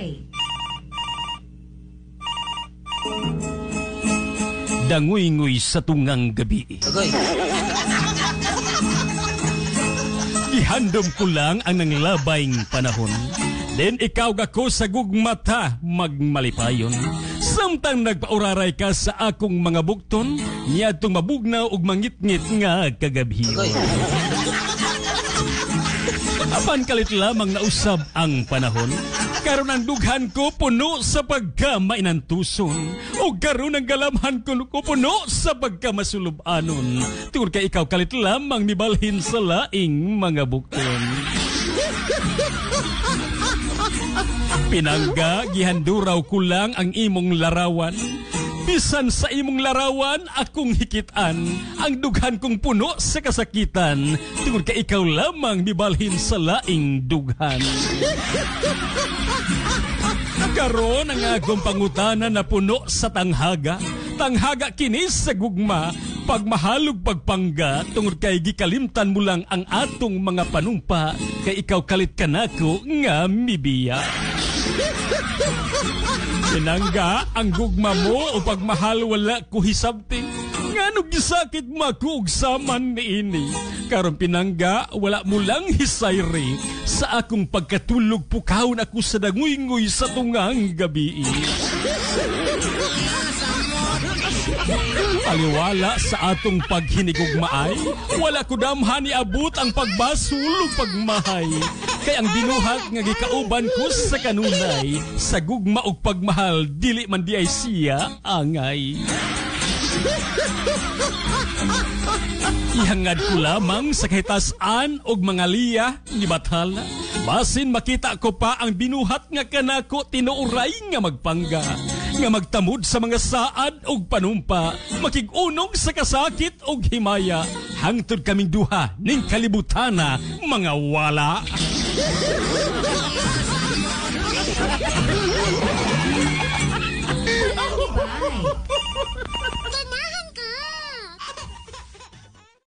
Bye. Danguy-nguy sa tungang gabi. Gihandom ko lang ang nanglabayng panahon. Then ikaw gako sa gugmata magmalipayon. Samtang nagpauraray ka sa akong mga bukton, niadtong mabugnaw ug mangitngit nga kagabhiyon. Apan kalit lamang nausab ang panahon. Karon ang dughan ko puno sa pagkamainantuson. O karon ang galamhan ko puno sa pagkamasulubanon. Tungod kay ikaw kalit lamang nibalhin sa laing mga bukton. Pinangga, gihanduraw ko lang ang imong larawan. Bisan sa imong larawan, akong hikitan. Ang dughan kong puno sa kasakitan. Tungod kay ikaw lamang nibalhin sa laing dughan. Karon ang akong pangutana na puno sa tanghaga. Tanghaga kini sa gugma, pagmahalog pagpangga, tungod kay gikalimtan mo lang ang atong mga panumpa, kay ikaw kalit kanako nga mibiya. Pinangga, ang gugma mo o pagmahal wala ko hisabti. Nganong gisakit mo ako og saman niini. Karon pinangga, wala mo lang hisayri. Sa akong pagkatulog pukawon ako sa danguy-nguy sa tungang gabi. Paliwala sa atong paghinigugmaay, wala ko damhan niabot ang pagbasol ug pagmahay. Kay ang binuhat nga gikauban ko sa kanunay, sa gugma ug pagmahal, dili man di ay siya angay. Ihangad ko lamang sa kahitasan og mga liya ni Bathala. Basin makita ko pa ang binuhat nga kanako tinuoray nga magpangga, nga magtamod sa mga saad og panumpa, makig-unog sa kasakit og himaya, hangtod kaming duha ning kalibutana mga wala.